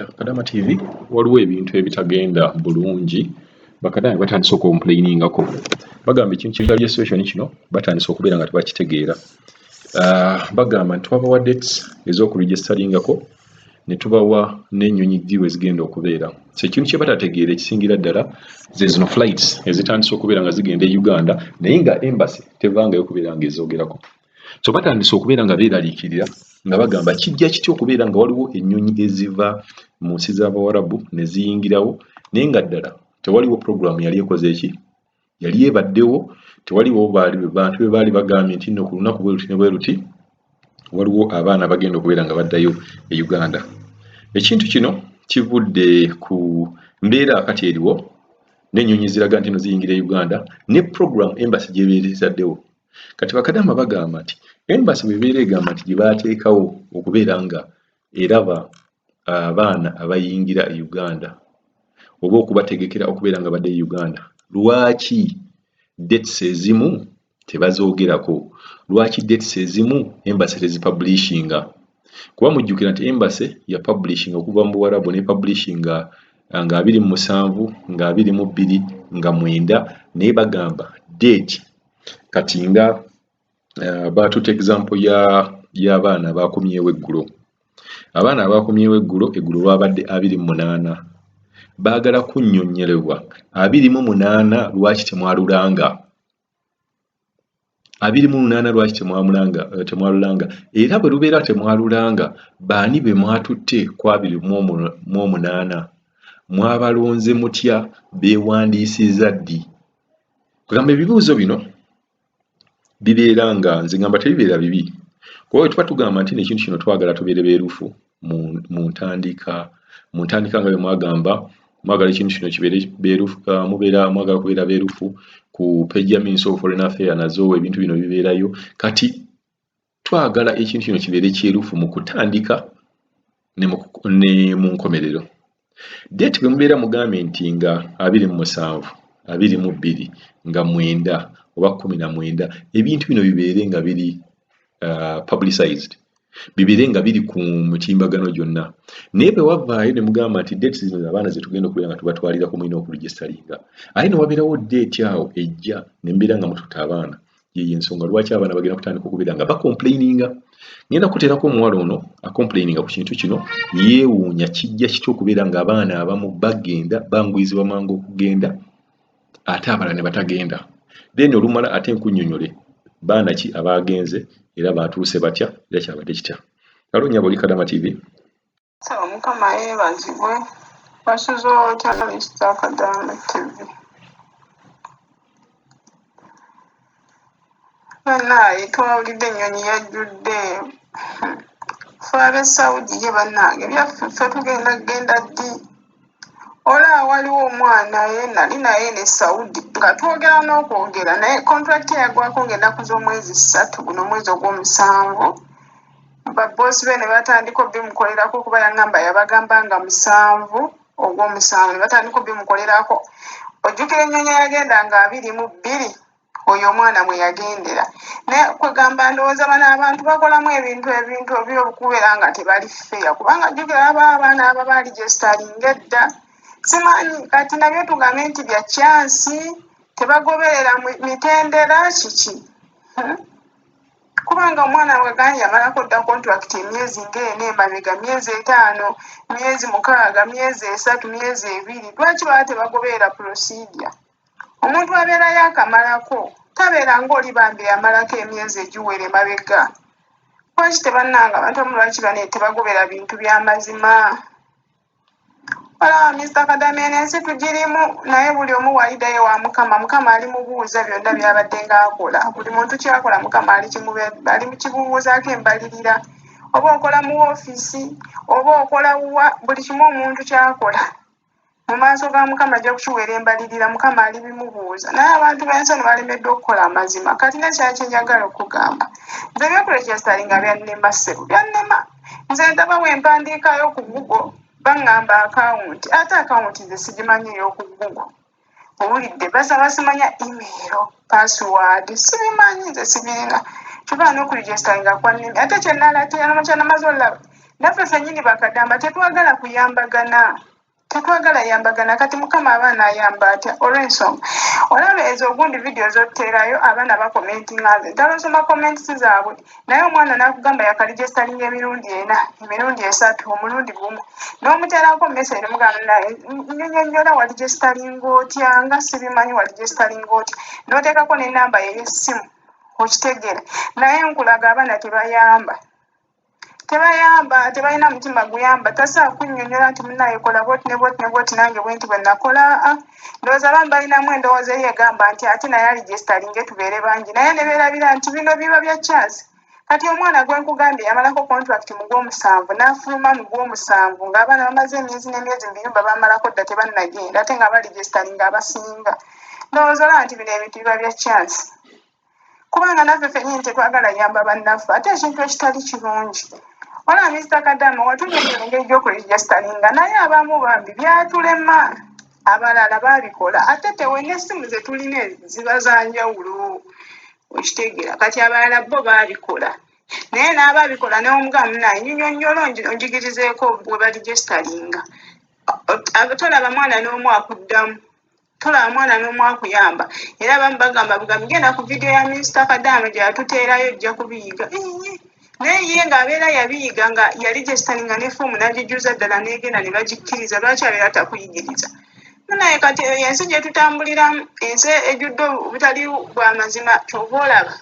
Kadama TV, waliwo ebintu ebitagenda bulungi. Bakadama batandise okukomplainingako, bagamba ekintu kya registration kino batandise okubeera nga tebakitegeera. Bagamba nti twabawa dates ez'okuregistaringako ne tubawa n'ennyonyi ddi lwe zigenda okubeera. So ekintu kye batategeera ekisingira ddala ze zino flights ezitandise okubeera nga zigenda e Uganda, naye nga embassy tevangayo kubeera nga ezoogerako. So batandise okubeera nga beeraliikirira nga bagamba kijja kitya okubeera nga waliwo ennyonyi eziva mu nsi z'Abawarabu ne ziyingirawo, naye nga ddala tewaliwo puroguramu yali ekoze eki yali ebaddewo, tewaliwo bantu be baali bagambye nti nno ku lunaku bwe luti ne bwe luti waliwo abaana abagenda okubeera nga baddayo e Uganda. Ekintu kino kivudde ku mbeera kati eriwo n'ennyonyi ziraga nti no ziyingira e Uganda ne puroguramu embassy gy'ebeera etaddewo. Kati bakadaama bagamba nti embassy bw'ebeera egamba nti gye baateekawo okubeera nga eraba abaana abayingira e Uganda oba okubategekera okubeera nga badda e Uganda, lwaki dates ezimu tebazoogerako? Lwaki dates ezimu embassy tezipublishinga? Kuba mujjukira nti embassy yapublishinga okuva mu Buwarabu ne publishinga nga 27, nga 22, nga 9, naye bagamba date kati nga batutte example y'abaana abakomyewo eggulo. Abaana abakomyewo eggulo, eggulo lwabadde 28. Baagala kunnyonnyolebwa 28 lwaki temwalulanga? 28 lwaki temwamulanga, temwalulanga? Era bwe lubeera temwalulanga, baani be mwatutte ku 28? Mwabalonze mutya? Beewandiisizza ddi? Kugamba ebibuuzo bino bibeera nga nze ngamba tebibeera bibi, kuba bwe tuba tugamba nti n'ekintu kino twagala tubeere beerufu mu ntandika nga bwe mwagamba mwagala ekintu kino kibeere beerufu, mubeera mwagala kubeera beerufu ku page ya Ministry of Foreign Affairs, nazo ebintu bino bibeerayo. Kati twagala ekintu kino kibeere kyerufu mu kutandika ne mu nkomerero. Date bwe mubeera mugambye nti nga 27, 22, nga 9 oba 19, ebintu bino bibeere nga biri publicized, bibeere nga biri ku mitimbagano gyonna. Naye bwe wavaayo ne mugamba nti dates zino abaana ze tugenda okubeera nga tubatwalirako, mulina okuregisteringa, ate ne wabeerawo date awo ejja ne mubeera nga mututte abaana, yeyo ensonga lwaki abaana bagenda kutandika okubeera nga bacomplaininga. Ngenda kuteerako omuwala ono acomplaininga ku kintu kino, yeewuunya kijja kitya okubeera nga abaana abamu bagenda banguyizibwa mangu okugenda ate abalala ne batagenda. Then olumala ate nkunnyonnyole baana ki abagenze era baatuuse batya era kyabadde kitya. Kale nnyabo, oli Kadama TV. Saba Mukama yeebazibwe. Wasuze otya, Mr Kadama TV? Bannaaye, twawulidde ennyonyi yajjudde. Ffe ab'e Saudi ye bannange, byaffe ffe tugenda kugenda ddi? Olaba waliwo omwana ye nali naye ne Saudi nga twogera n'okwogera naye, contract yagwako ng'ennaku z'omwezi 3, guno omwezi ogw'omusanvu. Baboosi be ne batandika obimukolerako, kuba yaŋŋamba yabagamba nga 7 ogw'omusanvu, ne batandika obimukolerako. Ojjukira ennyonyi eyagenda nga 22, oyo omwana mwe yagendera. Naye kwegamba ndowooza bano abantu bakolamu ebintu ebyokubeera nga tebali fair, kubanga jjukira aba abaana aba baali registeringa edda. Simanyi kati nabyo tugambe nti bya chance, tebagoberera mitendera kiki, Kubanga omwana wagambye yamalako dda contract emyezi ng'ena emabega, myezi 5, myezi 6, myezi 3, myezi 2. Lwaki baba tebagoberera procedure? Omuntu abeera yakamalako, tabeera ng'oli bambi yamalako emyezi egiwera emabega. Lwaki tebannanga abantu abamu, lwaki bane tebagobera bintu by'amazima? Olaba, Mr Kadama, eno ensi tugirimu, naye buli omu waliddayo wa Mukama. Mukama ali mubuuza byonna byabadde ng'akola. Buli muntu kyakola Mukama ali mukibuuzaako embalirira. Oba okola mu woofiisi oba okola wa, buli kimu omuntu kyakola mu maaso ga Mukama ajja kukiweera embalirira. Mukama ali bimubuuza. Naye abantu b'ensi eno balemeddwa okukola amazima. Kati nekyali kyenjagala okugamba, nze ebyokuregisteringa byannema, ssebo, byannema. Nze ndaba bwe mpandiikayo ku Google, baŋŋamba akawunti, ate akawunti nze sigimanyi ey'oku Google. Owulidde, basaba simanya email, password, sibimanyi, nze sibirina. Kyova n'okuregisteringa kwannema. Ate kyenamaze olaba. Naffe ffennyini bakadaama tetwagala kuyambagana. Tetwagala yambagana kati mukama abaana ayamba atya olw'ensonga olaba ezo ogundi vidiyo zotteerayo abaana bakomentinga nze ntala osoma comments zaabwe naye omwana n'akugamba yakaligestalinga emirundi ena emirundi esatu omulundi gumu n'omuteerako message nomugamba naye nnyonnyola waligestalinga otya nga sibimanyi waligestalinga otya n'oteekako n'ennamba ye ey'essimu okitegeera naye nkulaga abaana tebayamba tebayamba tebalina mutima guyamba tasobola kunnyonnyola nti munnaye kola bwoti ne bwoti ne bwoti nange bwenti bwe nakola. Ah, ndowooza abamu balinamu endowooza eri egamba nti ate naye aligyesitalinge tubeere bangi naye ne beerabira nti bino biba bya chance. Kati omwana gwe nkugambye yamalako contract mu gw'omusanvu n'afuluma mu gw'omusanvu ng'abaana bamaze emyezi n'emyezi mu biyumba bamalako dda tebannagenda ate nga baligyesitalinga abasinga. Ndowooza olaba nti bino ebintu biba bya chance kubanga naffe ffennyini tetwagala yamba bannaffe ate ekintu ekitali kirungi. Olaba Mister Kadaama watunyonyola engeri gy'okuregisteringa naye abamu bambi byatulema abalala baabikola ate tewe n'essimu ze tulina ziba za njawulo okitegeera kati abalala bo baabikola naye n'abaabikola n'omugamba munaye nnyonnyola onjigirizeeko bwe baregisteringa tolaba mwana n'omu akuddamu tolaba mwana n'omu akuyamba era abamu bagamba bugambi genda ku vidiyo ya minisita Kadaama gye yatuteerayo ojja kubiyiga. Naye ye ng'abeera yabiyiga nga yali gyesitalinga ne foomu n'agijjuza ddala n'egenda ne bagikkiriza lwaki abeera takuyigiriza? Munaye kati eyo y'ensi gye tutambuliramu ensi ejjudde obutali bwa mazima ky'ova olaba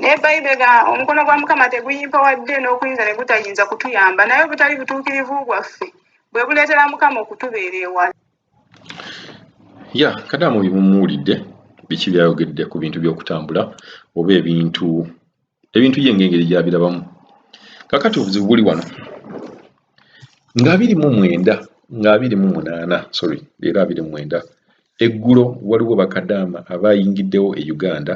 naye bayibuli egamba omukono gwa mukama teguyimpawadde n'okuyinza ne gutayinza kutuyamba naye obutali butuukirivu bwaffe bwe buleetera mukama okutubeera ewala. Ya Kadaama oyo mumuwulidde biki byayogedde ku bintu by'okutambula oba ebintu ebintu ye ng'engeri gy'abirabamu. Kakati obuzibu buli wano nga 29 nga 28 sorry leero 29 eggulo waliwo bakadaama abayingiddewo e Uganda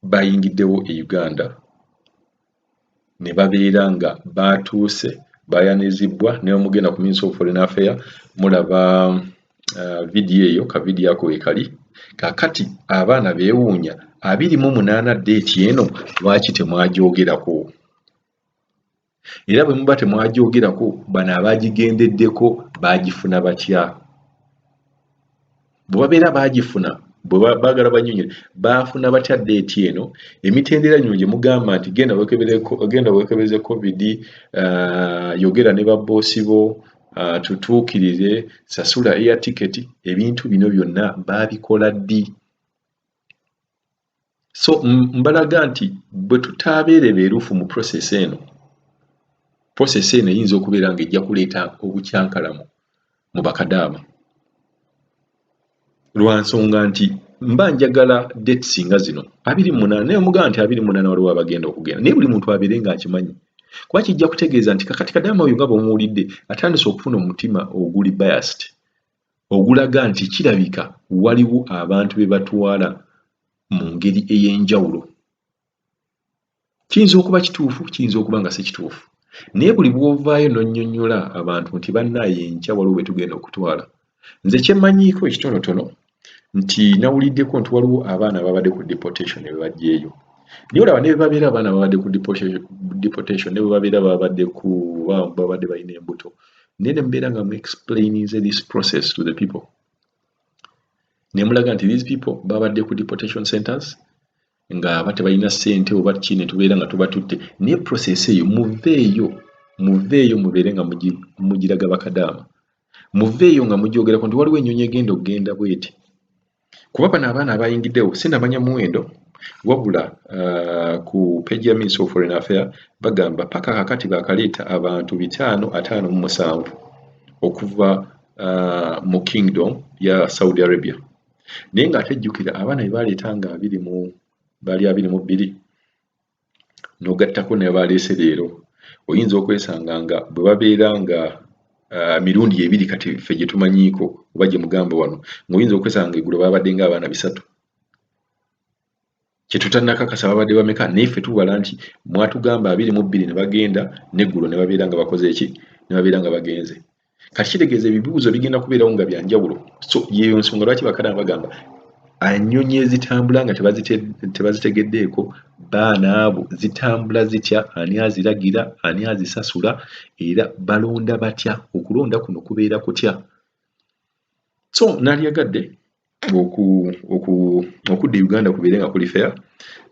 bayingiddewo e Uganda ne babeera nga baatuuse baayanizibbwa ne bwemugenda ku Ministry of Foreign Affairs mulaba vidiyo eyo ka vidiyo ako weekali. Kaakati abaana beewuunya 28 ddeeti eno lwaki temwagyogerako? Era bwe muba temwagyogerako bano abaagigendeddeko baagifuna batya? Bwe babeera baagifuna bwe baagala bannyonnyole baafuna batya ddeeti eno? Emitendera gino gye mugamba nti genda weekebereko genda weekebeze covid, yogera ne babboosi bo, tutuukirire, sasula air ticket, ebintu bino byonna baabikola ddi? So mbalaga nti bwe tutaabeere beerufu mu process eno, process eno eyinza okubeera ng'ejja kuleeta obukyankalamu mu bakadaama. Lwa nsonga nti mba njagala dates nga zino 28 naye omugamba nti 28 waliwo abagenda okugenda naye buli muntu abeere ng'akimanyi kuba kijja kutegeeza nti kakati kadaama oyo nga bw'omuwulidde atandise okufuna omutima oguli biased ogulaga nti kirabika waliwo abantu be batwala mu ngeri ey'enjawulo. Kiyinza okuba kituufu, kiyinza okuba nga si kituufu. Naye buli bw'ovaayo n'onnyonnyola abantu nti bannaaye enkya waliwo be tugenda okutwala. Nze kye mmanyiiko ekitonotono nti nawuliddeko nti waliwo abaana ababadde ku deportation be baggyeeyo. Naye olaba ne bwe babeera abaana ababadde ku deportation ne bwe babeera babadde ku babadde balina embuto naye ne mubeera nga mu explaininze this process to the people ne mulaga nti these people babadde ku deportation centers nga aba tebalina ssente oba ki ne tubeera nga tubatutte naye process eyo muveeyo muveeyo mubeere nga mugiraga bakadaama muveeyo nga mugyogerako nti waliwo ennyonyi egenda okugenda bweti kuba bano abaana abayingiddewo sinamanya muwendo wabula ku page ya Ministry of Foreign Affairs bagamba paka kakati bakaleeta abantu 557 okuva mu kingdom ya Saudi Arabia naye ng'ate jjukira abaana be baleeta nga abiri mu baali 22 n'ogattako ne baleese leero oyinza okwesanga nga bwe babeera nga mirundi ebiri kati ffe gye tumanyiiko oba gye mugamba wano ng'oyinza okwesanga ng'eggulo baabadde ng'abaana bisatu kye tutannakakasa babadde bameka naye ffe tubala nti mwatugamba 22 ne bagenda n'eggulo ne babeera nga bakoze eki ne babeera nga bagenze kati kitegeeza ebibuuzo bigenda kubeerawo nga bya njawulo so yeeyo nsonga lwaki bakadama bagamba Ennyonyi ezitambula nga tebazitegeddeeko baana abo zitambula zitya, ani aziragira, ani azisasula era balonda batya, okulonda kuno kubeera kutya? So naalyagadde okudda e Uganda kubeere nga kuli fair.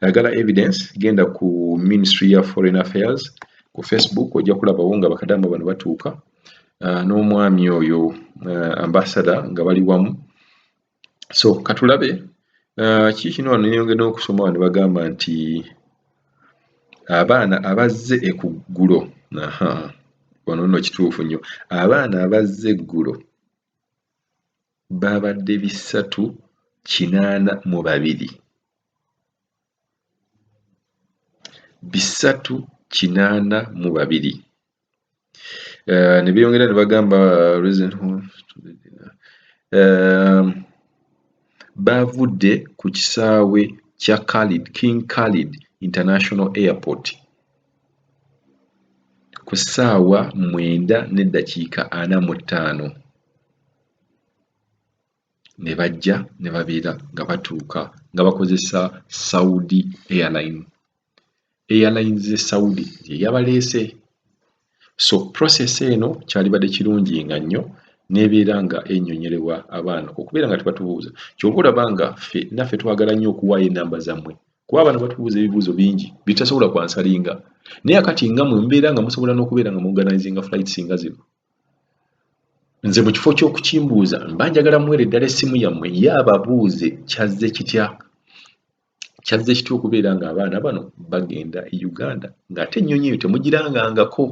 Ayagala evidence, genda ku Ministry ya Foreign Affairs ku Facebook, ojja kulabawo nga bakadaama bano batuuka n'omwami oyo ambassador nga bali wamu. So katulabe kiikino wano. Neyongedde n'okusoma wano, bagamba nti abaana abazze ekuggulo, aha, wano nno kituufu nnyo, abaana abazze eggulo babadde 382, 382. Ne beeyongera ne bagamba baavudde ku kisaawe kya Khalid, King Khalid International Airport ku ssaawa 9:45 ne bajja ne babeera nga batuuka nga bakozesa Saudi Airline. Airlines z'e Saudi ye yabaleese. So process eno kyalibadde kirungi nga nnyo n'ebeera nga ennyonyolewa abaana okubeera nga tebatubuuza. Ky'ova olaba nga ffe naffe twagala nnyo okuwaayo ennamba zammwe kuba abaana batubuuza ebibuuzo bingi bye tutasobola kwansalinga. Naye akati nga mmwe mubeera nga musobola n'okubeera nga mu-organizinga flights nga zino. Nze mu kifo ky'okukimbuuza mba njagala muweere ddala essimu yammwe ye ababuuze kyazze kitya. Kyazze kitya okubeera ng'abaana bano bagenda e Uganda ng'ate ennyonyi eyo temugirangangako?